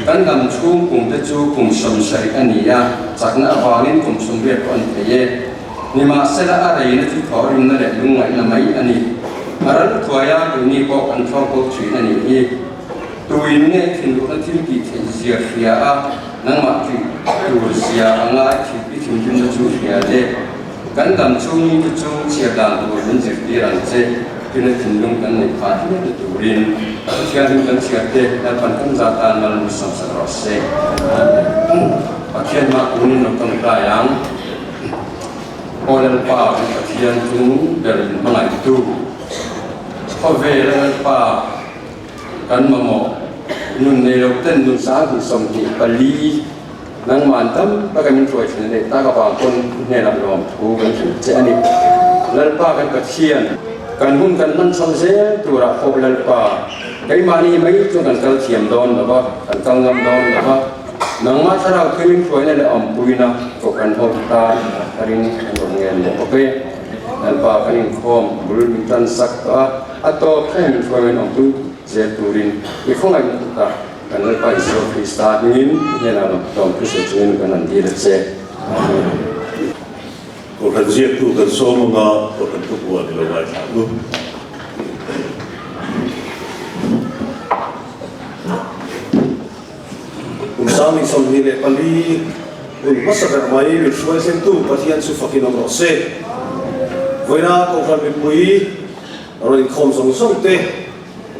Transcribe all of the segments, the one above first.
Kan dam chhung kum te chu kum 70 a ni a, chakna avangin kum 80 pawh a ni thei e. Nimahsela a reina chu thawhrimna leh lungngaihna mai a ni. A ral thuai a, keini pawh kan thlawr bo thin a nih hi. Tuin nge thinruhna thil tih theih zia hria a, nangmah tih tur zia anga i thinrimna chu hria le. Kan dam chhung mi te chu chhiar dan tur min zirtir ang che, tuna thinlung kan neih phah hial ni turin Pathian kan chhiar te Lalpan kan zah tan mal min sawm sak rawh se. Amen. Pathian mah tunin lo tawngtai ang. Aw Lalpa kan Pathian chung ber in hmangaihtu khawvel a Lalpa kan mamawh nun nei lo ten nun 2024 Nangman tam taka min hruai thin leh tak avang pawn i hnenah lawmthu kan hrilh che a ni. Lalpa kan Pathian, kan hun kan hman chho zel turah pawh Lalpa, keimahni mai chu kan kal thiam dawn lo va, kan kal ngam dawn lo va, nangmah thlarau thu min hruaina leh awmpuina kohhran ho tan a ring kan rawn ngen leh bawk e. Lalpa kan inkhawm bul min tan sak tawh a, a tawp thleng min hruai min awmpui zel turin i khawngaihna tukah Kan Lalpa Isua Krista hmingin i hnenah lo tlawm thusawi chungin kan han dil a che. Amen. Kohhran ziaktu kan sawm anga Kohhran thupuan i lo ngaithla ang u. Kum 2024 hun hmasa ber mai min hruai thlengtu Pathian chu fakin awm rawh se. Vawiina Kohhran mipui rawn inkhawm zawng zawng te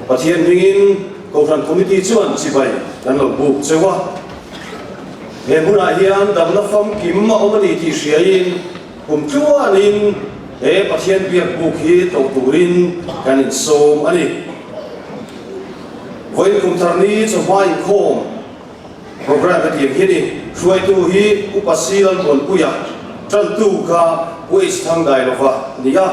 Pathian hmingin Kohhran Committee chuan chibai kan lo buk cheu a. He hmunah hian damna famkim a awm a ni tih hriaiin kum tluanin he Pathian biak buk hi tlawh turin kan insawm a ni. Vawiin kum thar ni chawhma inkhawm programme hetiang hi a ni. Hruaitu hi Upa Silal Muanpuia, tantu kha Pu H Thangdailova a ni a.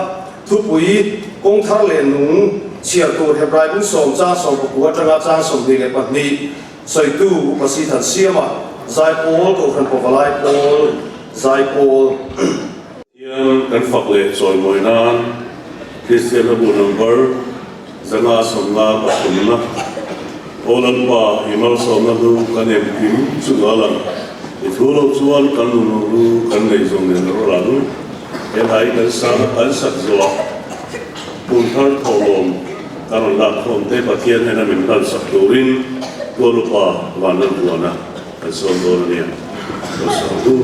Thupui, Kawng thar leh nung, chhiar tur Hebrai bung sawm chang 19 atanga chang 22 sawitu Upa Si Than Siama, Zaipawl, Kohhran Pawvalai Pawl, Zaipawl. Hian kan fak leh chawimawi nan Kristian Hlabu number 553 na Aw Lalpa i malsawmna hlu kan em kim chu ngalang i thu lo chuan kan nun hlu kan nei zawng nen rawh ang. He hlai kan sang kan sak zawh hun thar thawhlawm kan rawn lak khawm te Pathian hnena min hlan sak turin Tual Upa Vanlalbuana kan sawm dawn a nia. Lo sak ang u.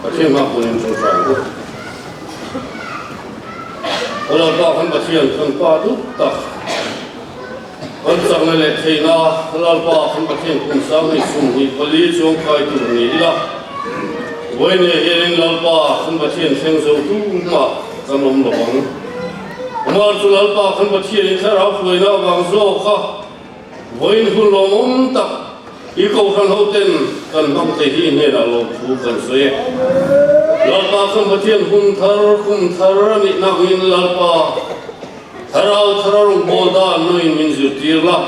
Pathian hma punin ṭawngṭai ang u. Aw Lalpa kan Pathian kan Pa duh tak, kan chakna leh theihna Lalpa kan Pathian kum sang hei 24 chuang kai tur ni ila, vawiin hianin Lalpa kan Pathian thleng zo tu hmah kan awm lo ang. Amah chu Lalpa kan Pathianin thlarau hruaina avang zawk a. Vawiin hun lawmawm tak i Kohhran hoten kan hmang thei hi hnenah lawmthu kan sawi e. Lalpa kan Pathian hun thar kum thar a nih nangin Lalpa Thlarau thar a rawngbâwl dan nungin min zirtir la.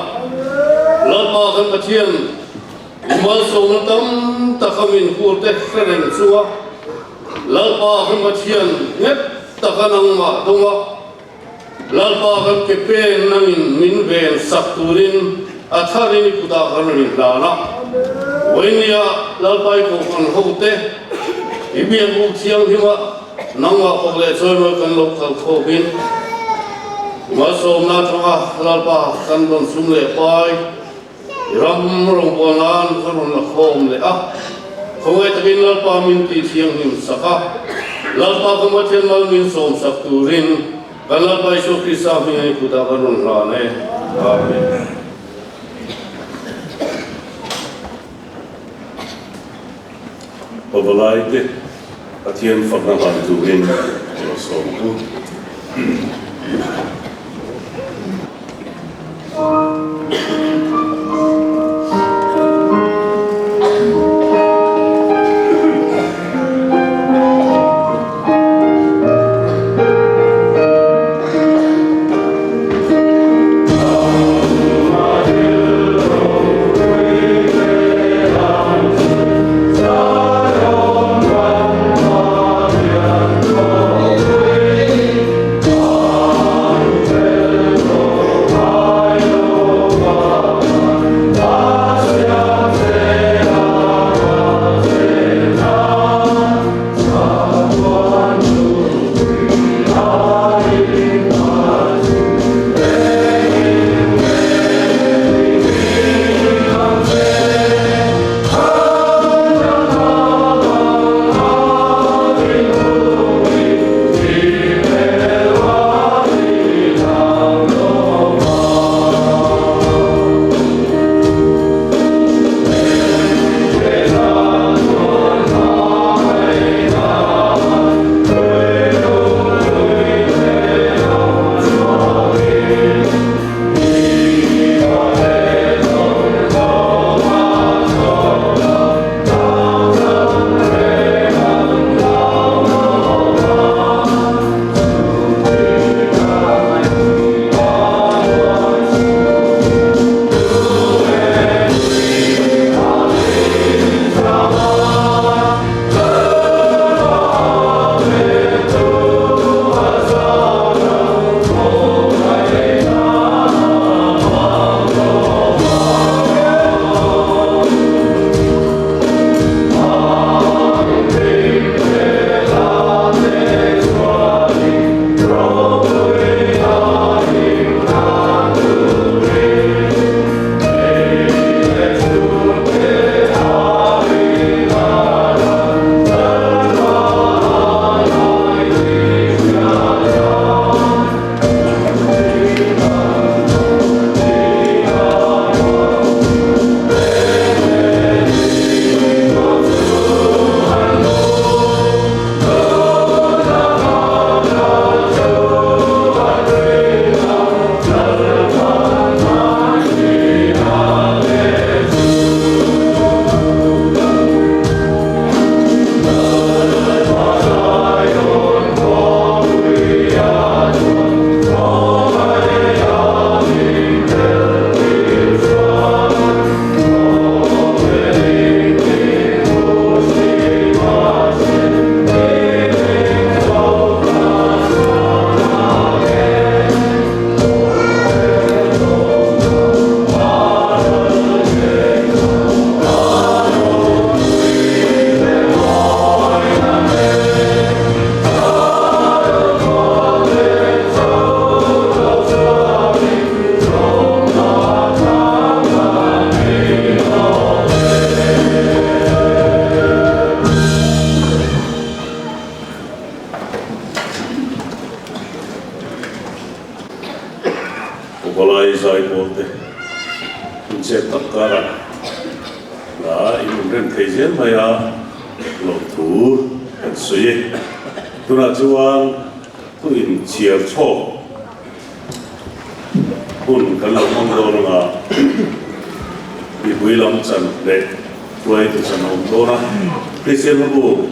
Lalpa kan Pathian i malsawmna tam taka min hur te hre reng chunga Lalpa kan Pathian nghet taka nangmah dawnga Lalpa kan ke pen nangin min ven sak turin a tharin i kutah kan rawn inhlan a. Vawinia Lalpa i kohhran hote i biakbuk thianghlima nangmah fak leh chawimawi kan lo kal khawpin malsawmna atanga Lalpa kan rawn sum leh pai i ram rawngbâwl nan ka rawn la khawm leh a. Khawngaih takin Lalpa min tih thianghlim sak a, Lalpa ka Pathian mal min sawm sak turin kan Lalpa Isua Krista hmingin i kutah ka rawn hlan e. Amen. Pavalaite Pathian fakna hlan turin ka lo sawm u. Pavalai zaipawl te hun chet tak karah la in awm rem thei zel mai a, lawmthu kan sawi e. Tunah chuan thu inchhiar chhawk hun kan lo hmang dawn anga mipui lam chan leh hruaitu chan a awm dawn a. Kristian hmabu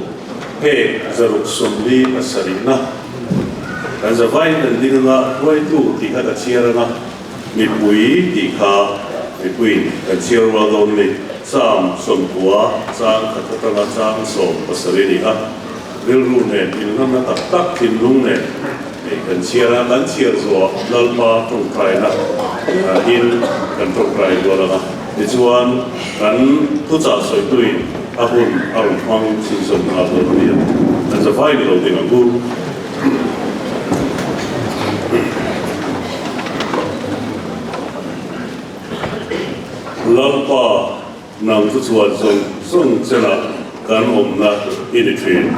phek 177na kan zavaiin kan ding anga hruaitu tih kha ka chhiar anga mipui tih kha mipuiin kan chhiar rual dawn a ni. Psalm 90 chang khat atanga chang 70 a ni a. Rilru nen inhlanna tak tak thinlung nen ei kan chhiar a, kan chhiar zawhah Lalpa tawngtaina in kan tawngtai rual ang a, tichuan kan thuchah sawituin a hun a rawn hmang chhunzawm nghal dawn a ni a, kan zavai ni lo ding ang u. Lalpa. Nang chu chuan zawng zawng chenah kan awmna i ni thin.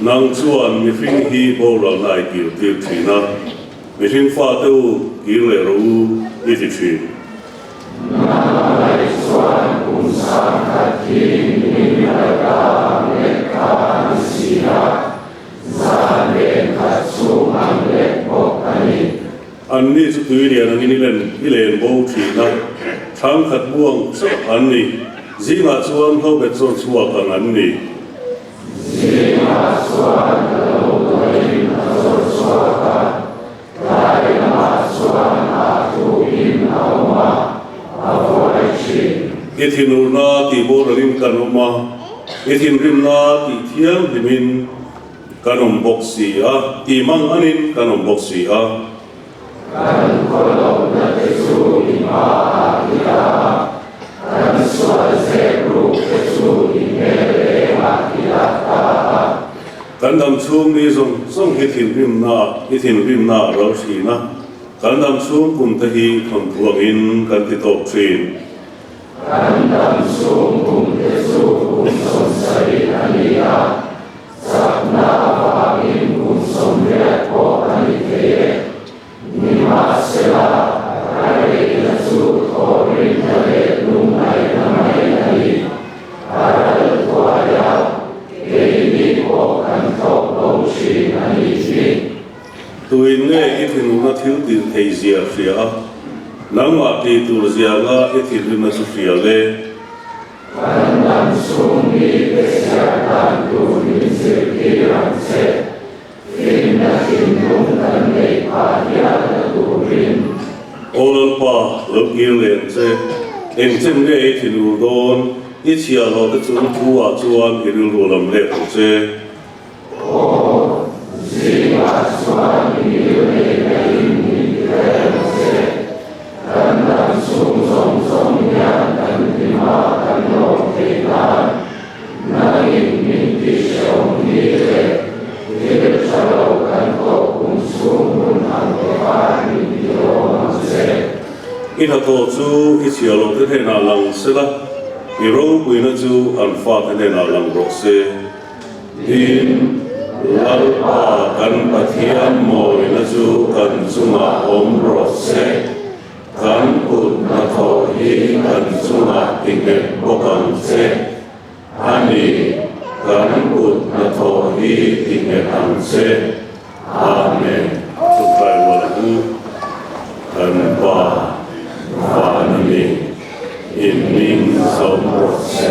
Nang chuan mihring hi boralna i kir tir thin a, mihring fate u kir leh rawh u i ti thin. Nangmah chuan kum 10,000 hi min kalta ang lek kha a ni si a, zan leh khat chhung ang lek bawk a ni. Anni chu tui lian angin i len i len bo thin a, thangkhat buang chauh an ni. Zingah chuan hlobet zawn chhuak ang an ni. Zingah chuan ka lo tuahin a zawn chhuak a, Tlai lamah chuan a thuin a awm a, a vuai thin. I thinurna tih boralin kan awm a, i thinrimna tih thianghlimin kan awm bawk si a, tih mang anin kan awm bawk si a. Kan khawlawmna te chu i hmaah i dah a, kan sual zep ruk te chu i hmel engah i dah ta a. Kan dam chhung ni zawng zawng hi thinrimna i thinrimna a ral thin a, kan dam chhung kum te hi thawnthu angin kan ti tawk thin. Kan dam chhung kum te chu kum 70 a ni a, chakna avangin kum 80 pawh a ni thei e. Nimahsela, a reina chu thawhrimna leh lungngaihna mai a ni. A ral thuai a, keini pawh kan tlawk bo thin a nih hi. Tuin nge i thinurna thil tih thei zia hria a, nangmah tih tur zia nga i thinrimna chu hria le? Kan dam chhung mite chhiar dan tur min zirtir ang che. Hlimna thinlung kan neih phah hial na turin. Aw Lalpa, lo kir leh ang che. Eng chem nge i thinur dawn? I chhiahhlawh te chung thu ah chuan i rilru lam let ang che. Aw, zingah chuan i ngilneihna in min ti reng ang che. Kan dam chhung zawng zawng hian kan hlim a, kan lawm thei nan. Nangin min ti hrehawm ni leh thil tha lo kan tawh kum chhung hun ang te khan min ti lawm ang che. I hnathawh chu i chhiah loh te hnenah lang se la, i ropuina chu an fate hnenah lang rawh se. Tin, Lalpa kan Pathian mawina chu kan chungah awm rawh se. Kan kut hnathawh hi kan chungah ti nghet bawk ang che. A ni, kan kut hnathawh hi ti nghet ang che. Amen. Chungtlai rual ang u, kan Pa van a ni, i hming zawm rawh se,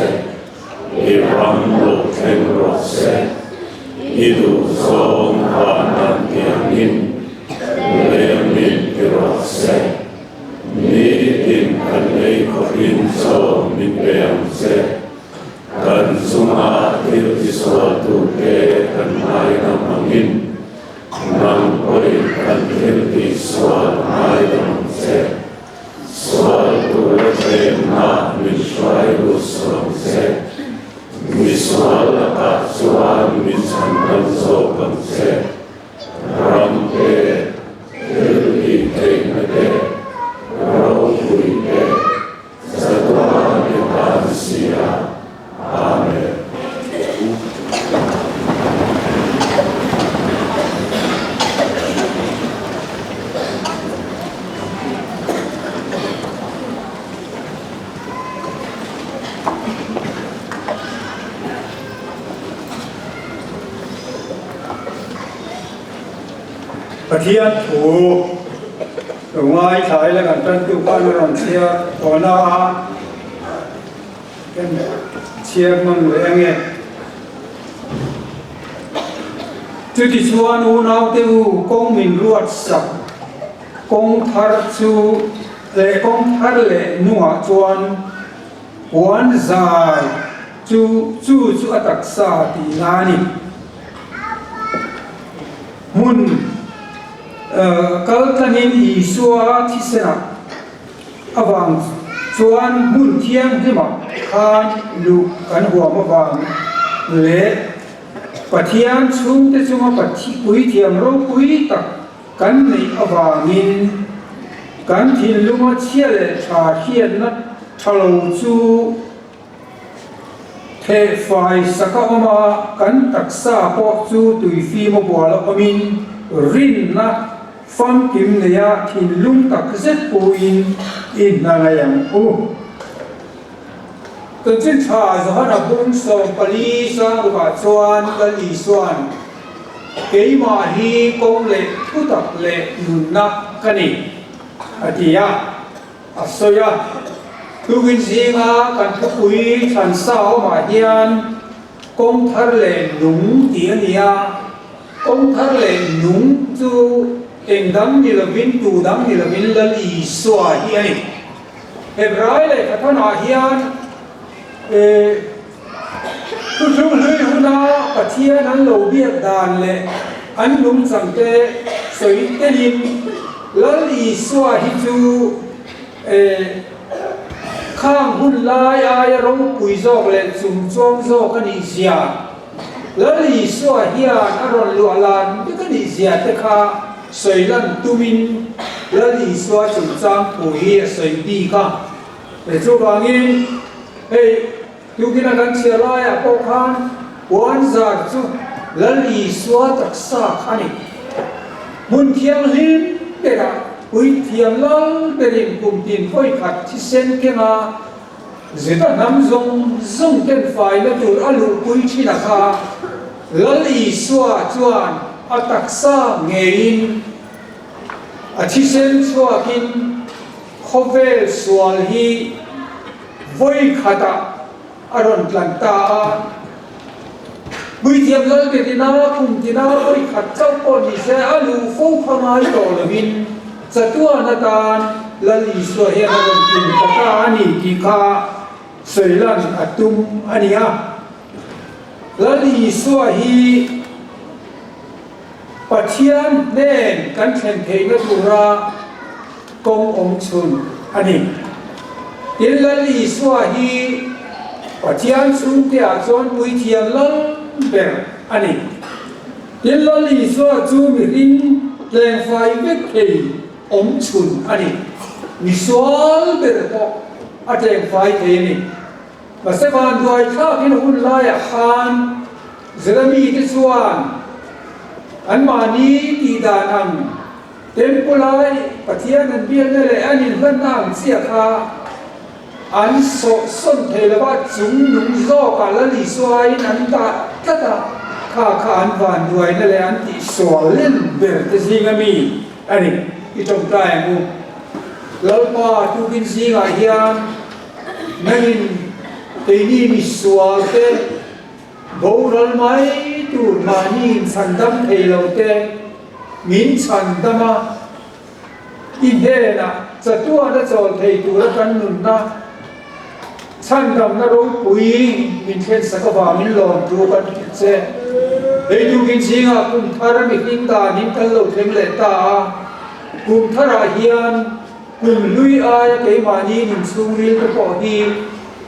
i ram lo thleng rawh se, i duhzawng van an tiangin, Lengin ti rawh se, nitin kan ei khawpin chaw min pe ang che. Kan chunga thil tisualtute kan ngaidam angin, nang pawhin kan thil tihsual ngaidam ang che. Sual tura tlemna min hruai lut suh ang che. Misual lakah chuan min chhan dam zawk ang che. Ram te, thil tih theihna te, ropui Pathian thu lo ngaithla ila kan tantu khan a rawn chhiar tawh na a, kan chhiar hman leh ange. Chutichuan unaute u kawng min ruat sak kawng thar chu leh kawng thar leh nungah chuan puan zai chu chu chu a taksa tihna a ni. Hmun kal tlangin Isua thisenah avang chuan hmun thianghlimah khan luh kan huam avang leh Pathian chhungte chunga puithiam ropui tak kan neih avangin kan thinlunga chhia leh tha hriatna tha lo chu Thehfai sak a awm a, kan taksa pawh chu tuifim a bual a awmin rinna famkim neia thinlung tak zet puin i hna ngaih ang u. Chanchin tha Johana bung 14 sangrukah chuan Lal Isua'n, Keimah hi kawng leh thutak leh nunna ka ni, a ti a. A sawi a, Tukin zinga kan thupui thlan sa awmah hian kawng thar leh nung tih a ni a, kawng thar leh nung chu eng dang ni lovin tu dang ni lovin Lal Isua hi a ni. Hebrai lehkhathanah hian Thuthlung hlui huna Pathian an lo biak dan leh an nungchangte sawi telin Lal Isua hi chu khang hun lai aia ropui zawk leh chungchuang zawk a nih zia, Lal Isua hian a rawn luah lan vek a nih zia te kha sawi lan tumin Lal Isua chungchang thu hi a sawi bik a. Chuvangin hei Tukina kan chhiar laiah pawh khan puan zar chu Lal Isua taksa kha a ni. Hmun thianghlim berah puithiam lal berin kum tin vawi khat thisen kenga Juda hnam zawng zawng ten faina tur a luhpui thin a kha Lal Isua chuan a taksa ngeiin a thisen chhuakin khawvel sual hi Vawi khatah a rawn tlan ta a, Puithiam Lalberina kum tina vawi khat chauh pawh ni se a luh fo kha ngai tawh lovin chatuan atan Lal Isua hian a rawn tum ta ta a ni tih kha sawi lan a tum a ni a. Lal Isua hi Pathian hnen kan thlen theihna tura kawng awm chhun a ni. Tin, Lal Isua hi Pathian chhungteah chuan puithiam lal ber a ni. Tin, Lal Isua chu mihring tlengfai vek thei awm chhun a ni. Misual ber pawh a tlengfai thei a ni. Mahse vanduai thlakin hun laiah khan Jeremy te chuan anmahni tih dan ang Temple ai Pathian an biakna leh an inhlanna ang chiah kha an sawh sawn thei lova chung nung zawkah Lal Isua aiin an dah tlat a, kha kha an vanduaina leh an tihsual len ber te zinga mi a ni. I tawngtai ang u. Lalpa tukin zingah hian Nangin keini misual te, boral mai tur mahni inchhandam thei lo te min chhandam a, i hnenah chatuan a chawl thei tura kan nunna chhandamna ropui min thlensak avangin lawmtu kan hrilh che. Hei tukin zingah kum thar mihring danin kan lo thleng leh ta a, kum tharah hian Kum hlui aia keimahni nun chhungril te pawh hi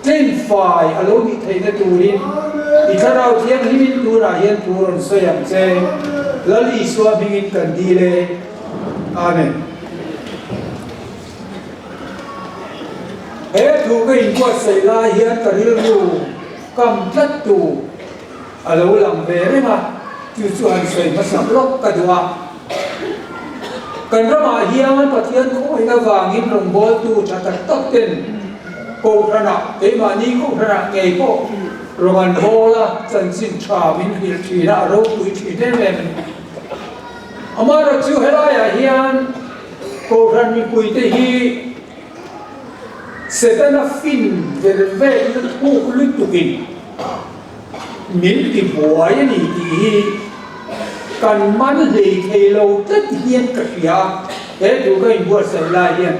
tlem fai a lo nih theihna turin i Thlarau Thianghlimin tunah hian thu rawn sawi ang che. Lal Isua hmingin kan dil e. Amen. He thu ka inbuatsaih lai hian ka rilru kam tlat tu a lo lang ve reng a, chu chu han sawi hmasak lawk ka duh a. Kan ramah hian Pathian khawngaihin avangin rawngbawltu tha tak tak ten Kohhranah, keimahni Kohhranah ngei pawh rawn an bawl a, chanchin tha min hrilh thin a, a ropui thin em em. Amaherawhchu helaiah hian Kohhran mipuite hi Setana fin ver vekna thuk lutukin min ti buai a ni tih hi kan man hlei thei lo tlat hian ka hria a, he thu ka inbuatsaih lai hian.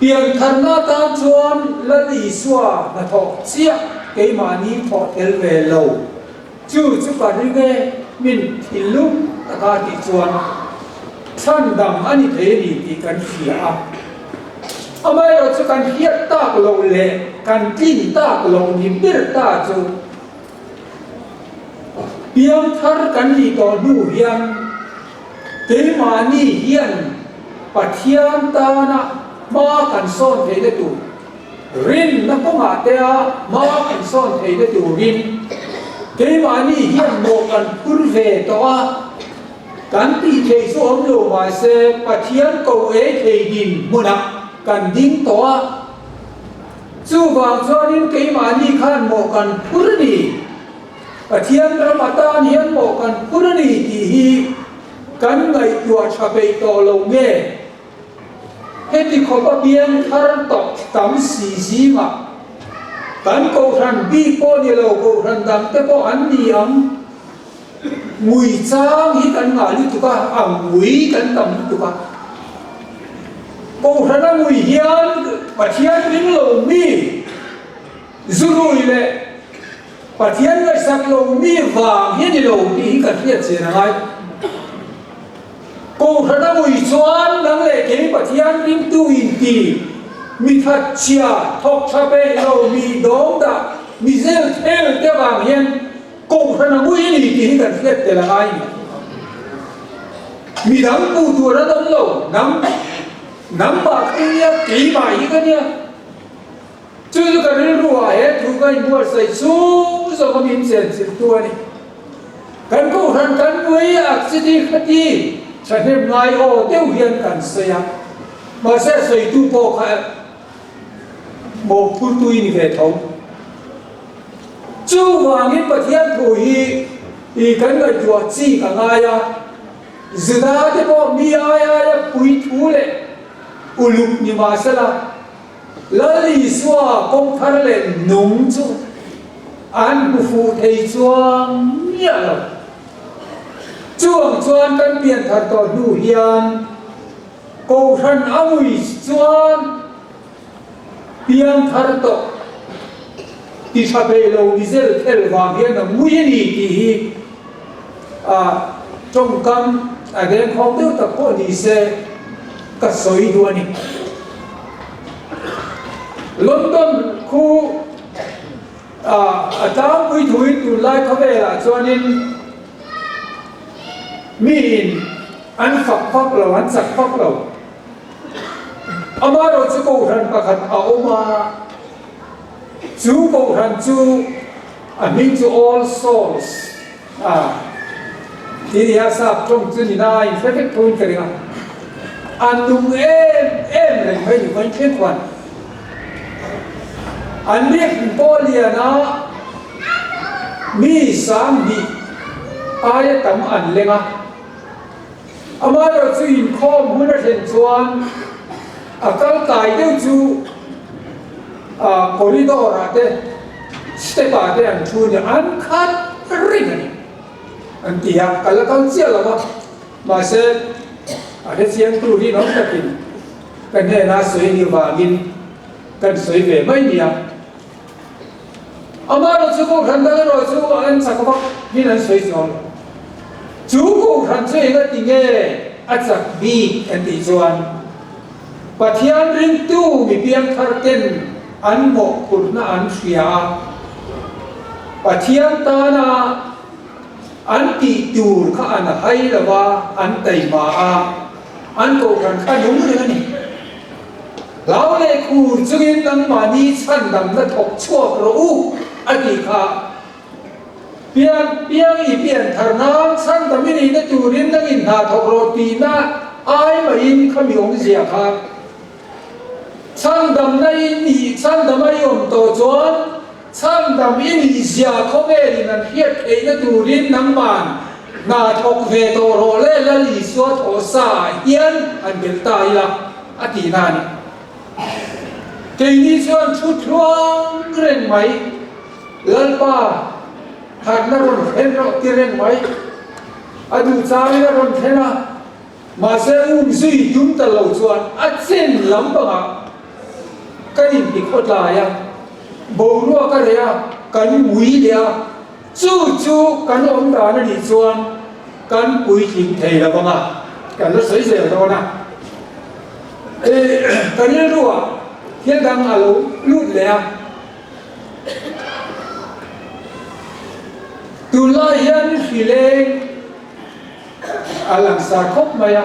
Piantharna atan chuan Lal Isua hnathawh chiah keimahni thawh tel ve lo. Chu chu ka ring e, min thinlung taka tih chuan chhan dang a ni thei a ni tih kan hria a. Amaherawh chu kan hriat tak loh leh kan tlin tak loh ni ber ta chu piangthar kan nih tawh hnu hian keimahni hian Pathian tana hma kan sawn theihna tur Rinna kawngah te a hma kan sawn theihna turin keimahni hian mawh kan phur ve tawh a, kan tih theih chu awm lo mahse Pathian ko ei thei din hmunah kan ding tawh a, chuvang chuanin keimahni khan mawh kan phur a ni, Pathian ram atan hian mawh kan phur a ni tih hi kan ngaihtuah tha peih tawh lo nge? Heti khawp a biang thar tawh tam si zingah kan kohhran bik pawh ni lo kohhran dang te pawh an ni ang. Ngui chang hi kan ngah lutuk a, a ngui kan tam lutuk a. Kohhran a ngui hian Pathian ring lo mi zurui leh Pathian ngaihsak lo mi vang hi a ni lo tih hi kan hriat chian a ngai. Kohhran a ngui chuan nang leh kei Pathian ringtu inti, mi that chhia, thawk tha peih lo, mi dawng dah, mi zel thel te vang hian Kohhran a ngui a ni tih hi kan hriat tel a ngai ni. Mi dang puh tur an awm lo, nang nangmah kha i nia, keimah hi ka nia. Chu chu ka rilru ah he thu ka inbuatsaih chung zawng a min chenchilhtu a ni. Kan kohhran kan nui ak chiti khati thahnem ngai aw deuh hian kan sawi a, mahse a sawitu pawh kha mawhphurtu i ni ve tho. Chuvangin Pathian thu hi i kan ngaihtuah chi ka ngai a, Juda te pawh mi ai aia pui thu leh uluk ni mahsela, Lal Isua kawng thar leh nung chu an hmu fuh thei chuang miah lo. Chuang chuan kan pian thar tawh hnu hian Kohhran a ngui chuan piang thar tawh ti tha thei lo ni zel thel vang hian a ngui a ni tih hi a tawngkam a dengkhawm deuh tak pawh ni se ka sawi duh a ni. London khu a tlangpui thuin tunlai khawvelah chuanin miin an fak fak lo, an chak fak lo. Amaherawh chu kohhran pakhat a awm a, chu kohhran chu a hming chu All Souls A ti nia sap tawng chu ni na in hre vek thoin ka ring a, a nung em em reng mai ni vawiin thleng khuan an biak pawh lian a mi 2000 aia tam an leng a, amaherawhchu inkhawm hun a thlen chuan a kal kai deuh chu corridor ah te step ah te an thu nia an khat reng a ni an ti a, ka la kal chiah lo va mahse a hrechiang tu hi nawm takin ka hnenah sawi ni vangin kan sawi ve mai nia. Amaherawhchu Kohhran dang erawh chu an chak vak hin an sawi chuang lo. Chu Kohhran chu eng a ti nge a chak bik an tih chuan Pathian ringtu mi piangthar ten an mawhphurhna an hria a, Pathian tana an tih tur kha an hai lo va, an taima a, an Kohhran kha nung reng a ni. Hlau leh khur chungin nangmahni chhandamna thawk chhuak rawh u a tih kha. Pian piang i pian thar nan chhandam i nihna turin nangin hna thawk rawh tihna ai mahin kha mi awmzia kha. Chhandamna i nih chhandama i awm tawh chuan chhandam i nihzia khawvelin an hriat theihna turin nangman. Hna thawk ve tawh rawh le Lal Isua thawh sa ah hian han belh ta ila a tihna a ni. Keini chuan thu thluang reng mai, Lalpa harhna rawn thlen rawh ti reng mai. A duh changin a rawn thlen a, mahse um zui tum ta lo chuan a chen lam pangah kan inti khawtlai a, boruak a reh a, kan ngui leh a, chu chu kan awm dan a nih chuan kan puitling thei lo ang a, kan la sawi zel dawn a. Ka rilruah thil dang a lo lut leh a. Tunlai hian hrileng a langsar khawp mai a,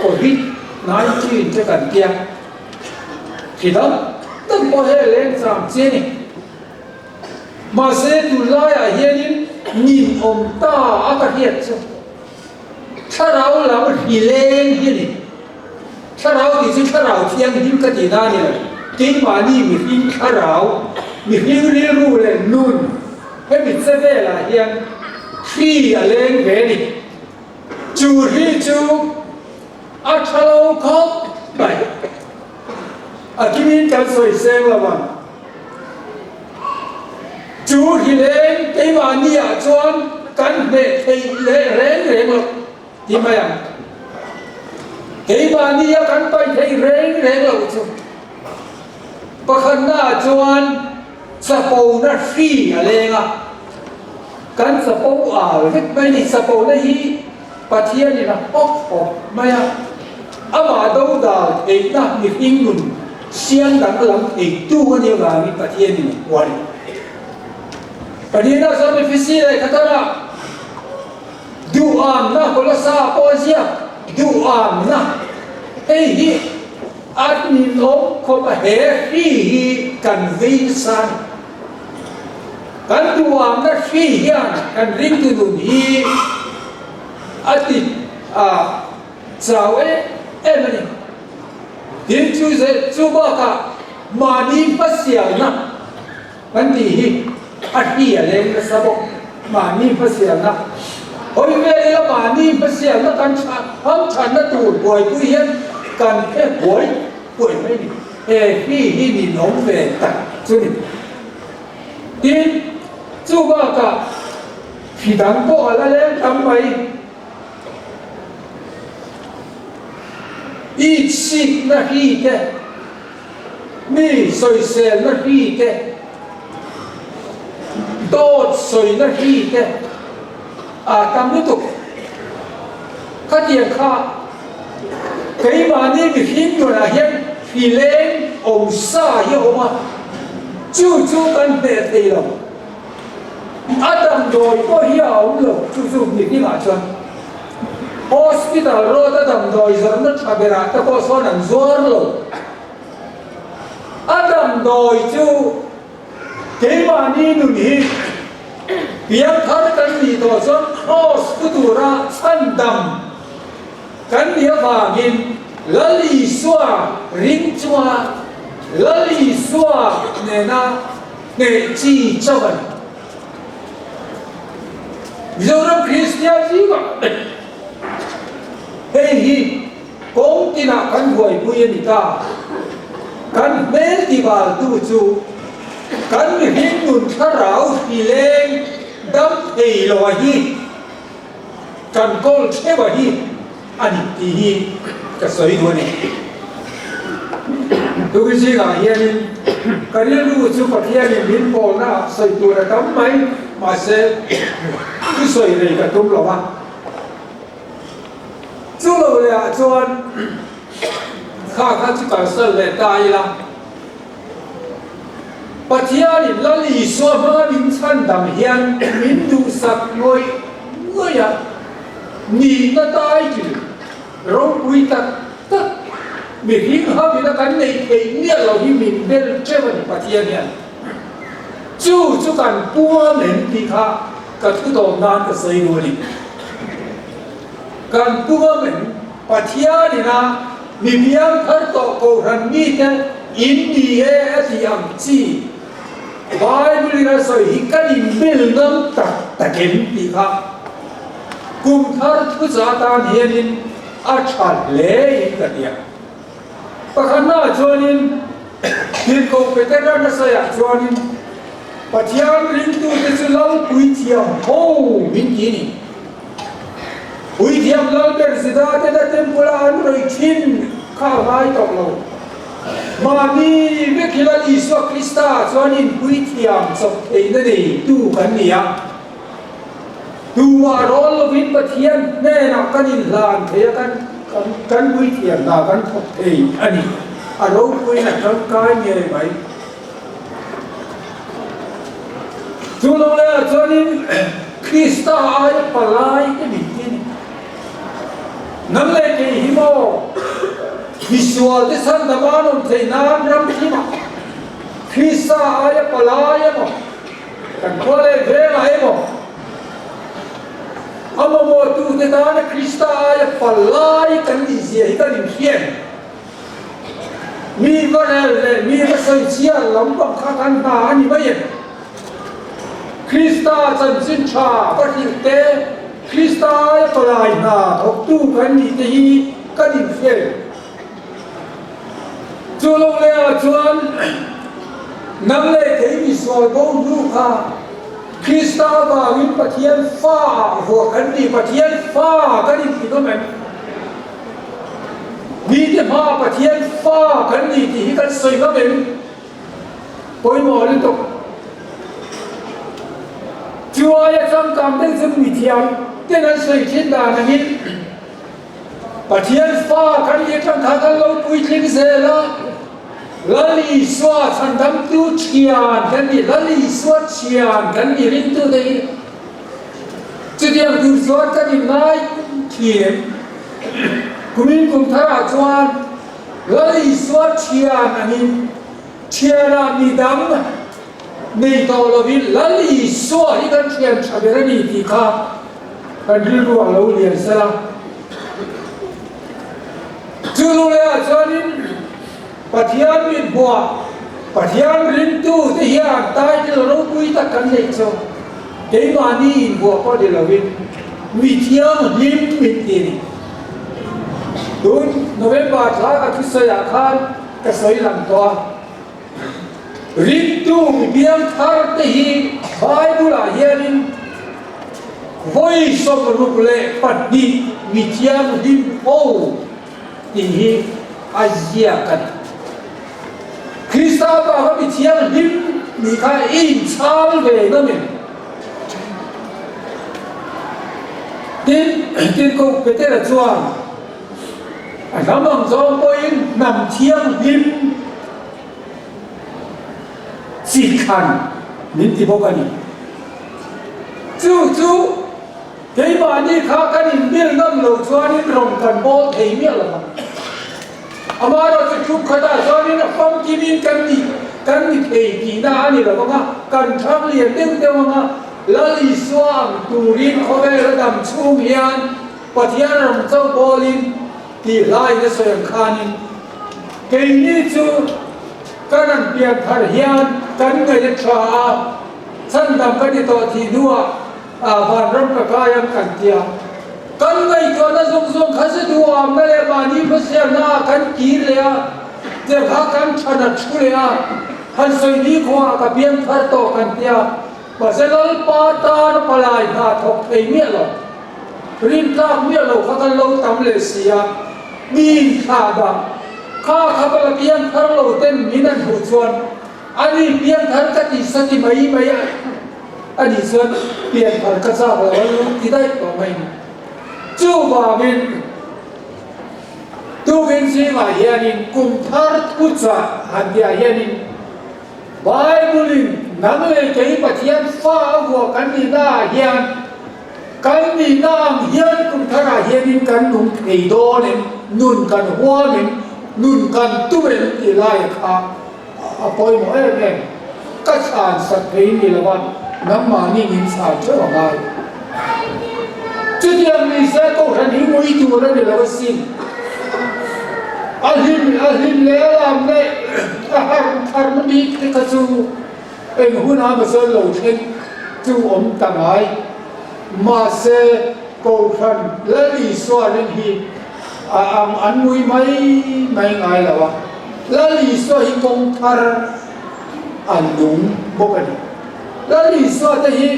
Covid 19 te kan tia, hri dang dang pawh hei a leng chang chi a ni. Mahse tunlaiah hianin ninawm ta a ka hriat chu thlarau lam hrileng hi a ni. Thlarau tih chu thlarau thianghlim ka tihna a ni lo. Keimahni mihring thlarau, mihring rilru leh nun hemi che velah hian hri a leng ve a ni. Chu hri chu a tha lo khawp mai. A kimin kan sawi seng lo ang. Chu hri leng keimahni ah chuan kan hneh theih leh reng reng lo. Ti mai ang. Keimahni a kan paih theih reng reng loh chu pakhatna ah chuan chapona hri a leng a, kan chapo al vek mai ni. Chapona hi Pathianin a hawk hawk mai a, amah dodal theihna mihring nun siam danglam theitu a nih avangin Pathianin a hua a ni. Pathianah chuan Efesi lehkhathar ah Duhamna Kolosa pawh ziak duhamna hei hi a ninawm khawp a he hri hi kan vei nasa a ni. Kan duhamna hri hian kan ringtu nun hi a ti a chau em em a ni. Tin chu chu bakah mahni hmasialna Kan tih hi a hri a leng nasa bawk. Mahni hmasialna hawi vel ila mahni hmasialna kan ham thatna tur buaipui hian kan hre huai huai mai ni. He hri hi ninawm ve tak chu ni. Tin, chu bakah hri dang pawh a la leng tam mai. Itsikna hri te. Mi sawiselna hri te, dawt sawina hri te a tam lutuk. Khatiang kha keimahni mihring nunah hian hri leng awm sa hi a awm a, chu chu kan hneh thei lo. A damdawi pawh hi a awm lo, chu chu mihringah chuan. Hospital road a damdawi zawrhna tha berah te pawh sawn an zuar lo. A damdawi chu keimahni nun hi piangthar kan nih tawh chuan cross pu tura chhandam kan nih avangin Lal Isua ring chunga Lal Isua nena hneh chi chauh a ni. Mizoram Kristian zingah hei hi kawng tinah kan buaipui a ni ta. Kan hmel tivaltu chu kan mihring nun thlarau hri leng dam thei lo a hi, kan kawl theuh a hi a ni tih hi ka sawi duh a ni. Tui zingah hianin ka rilru chu Pathianin min pawlna ah sawi tur a tam mai, mahse thu sawi rei ka tum lo a. Chu lo leh ah chuan kha kha chu kalsan leh ta ila, Pathianin Lal Isua hmanga min chhandam hian min duhsak ngawih ngawih a, nihna title ropui tak tak mihring havina kan neih theih miah lo hi min bel teuh a ni Pathian hian. Chu chu kan puam em tih kha ka thu tawp nan ka sawi duh a ni. Kan puam em Pathianina mi biang thar tawh Kohhran mite in ni e a tih ang chi Bible in a sawi hi kan inbel ngam tak tak em tih kha. Kum thar thucha atan hianin a tha hle in ka ti a. Pakhatnaah chuanin Tirhkoh Petera nasaiah chuanin Pathian ringtute chu Lal puithiam ho min ti a ni. Puithiam Lal ber Juda tena temple a an rawih thin kha a ngai tawh lo. Mahni vek hi Lal Isua Krista chuanin puithiam chawp theihna neitu kan ni a. Tumah rawl lovin Pathian hnenah kan inhlan thei a, kan kan puithiam hna kan thawk thei a ni. A ropuiin a tangkai ngei mai. Chu lo lehah chuanin Krista aia palai te min ti a ni. Nang leh kei hi maw misual te chhandam an awm theih nan ram thimah Krista aia palai emaw Kan khua leh vengah emaw a mamawhtute tana Krista aia palai kan nih zia hi kan inhriat. Mi va rel leh mi va sawi chhiar lam bang kha kan hna a ni mai em? Krista chanchin tha va hrilh te, Krista aia palai hna thawktu kan nih te hi kan inhriat. Chu lo lehah chuan nang leh kei misual bo hnu kha Krista avangin Pathian fa ah vuah kan ni, Pathian fa kan inti ngam em? Mite hmaah Pathian fa kan ni tih hi kan sawi ngam em? Pawimawh lutuk. Chu aia changkang deuh chu mithiam ten an sawi thin dan angin, Pathian fa kan nih atang kha kan lo puitling zel a, Lal Isua chhandamtu thian kan ni, Lal Isua thian kan ni ringtute hi chutiang tur chuan kan inngai thin. Kumin kum tharah chuan Lal Isua thian angin thianah midang nei tawh lovin Lal Isua hi kan thian tha ber a ni tih kha Kan rilru a lo lian sel a. Chu nu lehah chuanin Pathian mithmuah, Pathian ringtu te hian title ropui tak kan neih chu keimahni inbuah pawh ni lovin mi thianghlim min ti a ni. Tun November thla ka thusawiah khan ka sawi lang tawh a. Ringtu mi piangthar te hi Bible-ah hianin vawi 62 mi thianghlim ho tih hi a ziak a ni. Krista avanga mi thianghlim nih kha i inchhal ve ngam em? Tin, Tirhkoh Petera chuan, A hnam ang zawng pawhin hnam thianghlim chi thlan min ti bawk a ni. Chu chu keimahni kha kan inbil ngam lo chuanin rawn kan bawl thei miah lo ang. Amaherawhchu thu khatah chuanin a famkimin kan ni kan ni thei tihna a ni lo ang a, kan thang lian deuh deuh ang a, Lal Isua ang turin khawvel a dam chhung hian Pathian ram chauh bawlin tih hlaiin a sawi ang khanin, keini chu kan an pian thar hian kan ngaih a tha a, chhandam ka ni tawh thih hnuah vanram ka kai ang kan ti a. Kan ngaihtuahna zawng zawng kha chu duhawmna leh mahni hmasialna ah kan kir leh a, tirhkha kan than a thu leh a, han sawi ni khuaah ka pian thar tawh kan ti a, mahse Lalpa tan palai hna thawk thei miah lo. Rintlak miah lo kha kan lo tam leh si a, mi inthlah dah kha kha bala piangthar lo ten min an hmuh chuan ani piangthar ka tih sa ti mai mai a anih chuan pianthar ka chak lo a lo ti daih tawh mai ni. Chuvangin tukin zingah hianin kum thar thuchah han tihah hianin Bible-in nang leh kei Pathian fa a vuah kan nihnaah hian Kan nihna ang hian kum tharah hianin kan nung thei dawn em, nun kan huam em, nun kan tum em tih laia kha a pawimawh em em. Ka chhan sak thei ni lova nangmahni min chhan theuh a ngai. Chutiang ni se Kohhran hi ngui tur a ni lo asin. A hlim a hlim leh a lam leh a har tharna bik te kha chu Eng hunah maw chuan lo thleng chu awm ta ngai. Mahse, Kohhran Lal Isua rin hi a ang an ngui mai mai ngai lo a, Lal Isua hi kawng thar a nung bawk a ni. Lal Isua te hi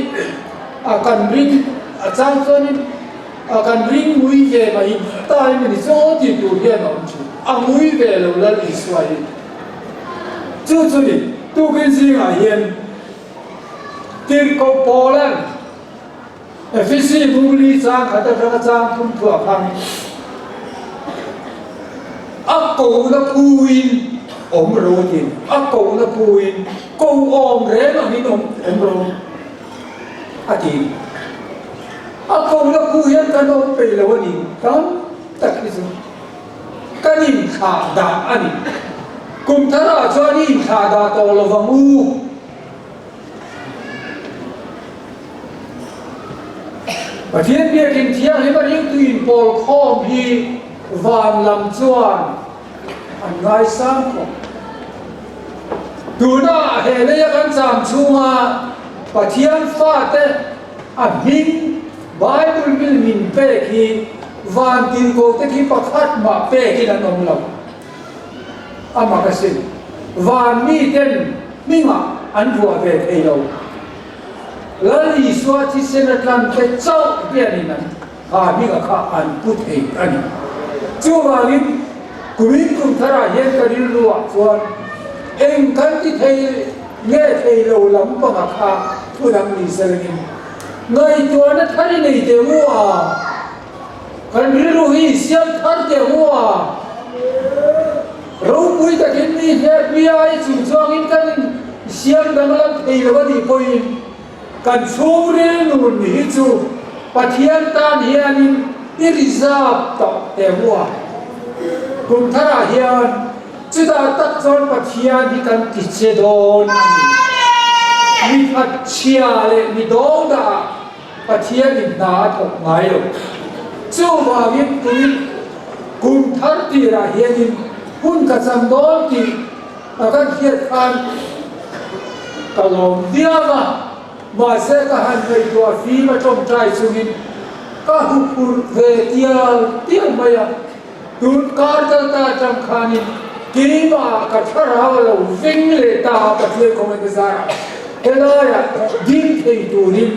a kan ring a chang chuanin a kan ring ngui ve mai tain a ni chaw tih tur hian a awm thin. A ngui ve lo Lal Isua hi. Chu chu ni, tukin zingah hian Tirhkoh Paula'n Efesi bungli chang khat atanga chang thum thuah khan a kohna phuin awm ro tin, a kohna phuin ko awm reng angin awm awm ro a ti. A kohna phu hian kan awm peih lo a ni tam tak hi chu kan inthlah dah a ni. Kum tharah chuan i inthlah dah tawh lo vang u. Pathian biakin thianghlim a ringtu inpawl khawm hi van lam chuan an ngaisang khawp. Tuna he leia kan cham chhunga Pathian fate a hming Bible mil min pek hi van tirhkohte khi pakhat mah pekin an awm lo. A mak asin. Van miten hmingah an vuah ve thei lo. Lal Isua thisen a tlan te chauh hianin an ha hminga kha an pu thei a ni. Chuvangin kumin kum tharah hian ka rilruah chuan eng kan ti thei nge thei lo lampanga kha thu dang ni selangin ngaihtuahna thar i nei teh u a. Kan rilru hi siam thar teh u a, ropui takin mi hlep biai chung chuangin kan insiam danglam thei lo a nih pawhin kan chhungril nun hi chu Pathian tan hianin i reserve tawh teh u a. Kum tharah hian chutah tak chuan Pathian hi kan ti che dawn a ni. Mi thatchhia leh mi dawngdah Pathian in hna a thawk ngai lo. Chuvangin tuin kum thar tirah hianin hun ka chang dawn tih a kan hriat khan ka lawm viau a, mahse ka han ngaihtuah fim a tawngtai chungin ka huphurh ve tial tial mai a. Tun kar kal ta atang khanin keimah ka thlarau a lo veng leh ta a Pathian kawng en zarah helaiah ding thei turin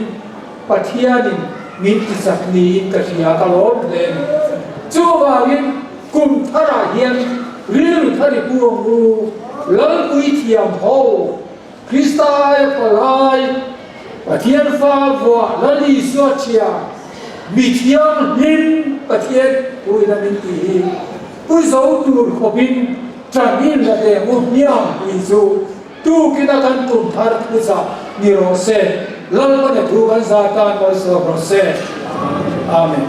Pathianin min ti chak niin ka hria ka lawm hle a ni. Chuvangin kum tharah hian rilru thar i pu ang u, Lalpui thiam ho, Krista aia palai, Pathian fa vuah Lal Isua thiam, mi thianghlim Pathian puina min tih hi pu zo tur khawpin ṭan in la teh ngu hmiang pui chu tukin a kan kum thar thuchah ni rawh se. Lalpana thu kan zar tan malsawm rawh se. Amen.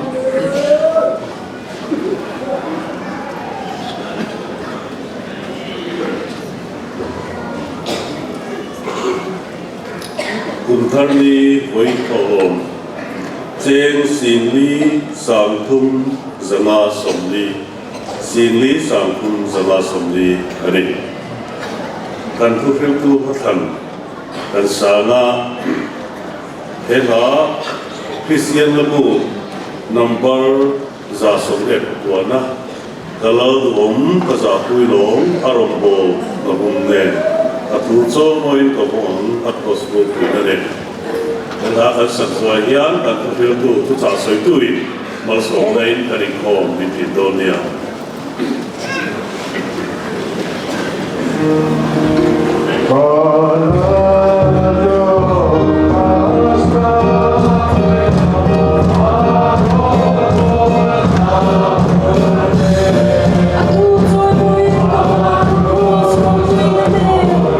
Kum thar ni vawi thawhlawm cheng singli sangthum zanga sawmli, singli sangthum zanga sawmli a ni. Kan thuhriltu hmathlan kan sanga he hla Kristian Lamu number 119 Ka lal duhawm ka zahpui lawng a rawn bawl ka hum nen a thu chaw mawiin ka hmu ang a cross ropui na nen. He hla kan sak zuai hian kan thuhriltu thuchah sawituin malsawmna in kan inkhawm min tih dawn nia. Ka lal duhawm ka zahpui lawng a rawn bawl ka hum nen. A thu chaw mawiin ka hmu ang cross ropui na nen.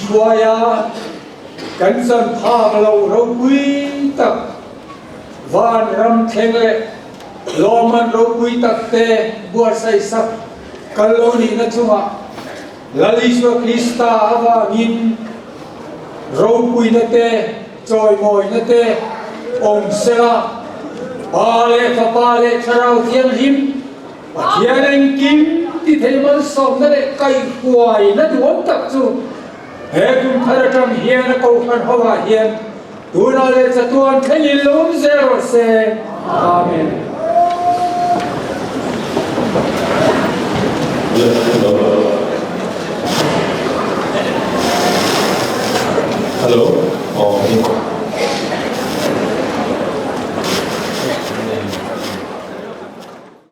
hruai a, kan chan phak lo ropui tak van ram thleng leh lawmman ropui tak te buatsaih sak kan lo nihna chungah Lal Isua Krista avangin ropuina te, chawimawina te awm sela, Pa leh Fapa leh Thlarau Thianghlim Pathian engkim ti thei malsawmna leh kaihhuaina duhawm tak chu he kum thar atang hian a kohhran ho ah hian tunah leh chatuan thlengin lo awm zel rawh se. Amen. Hello. Aw.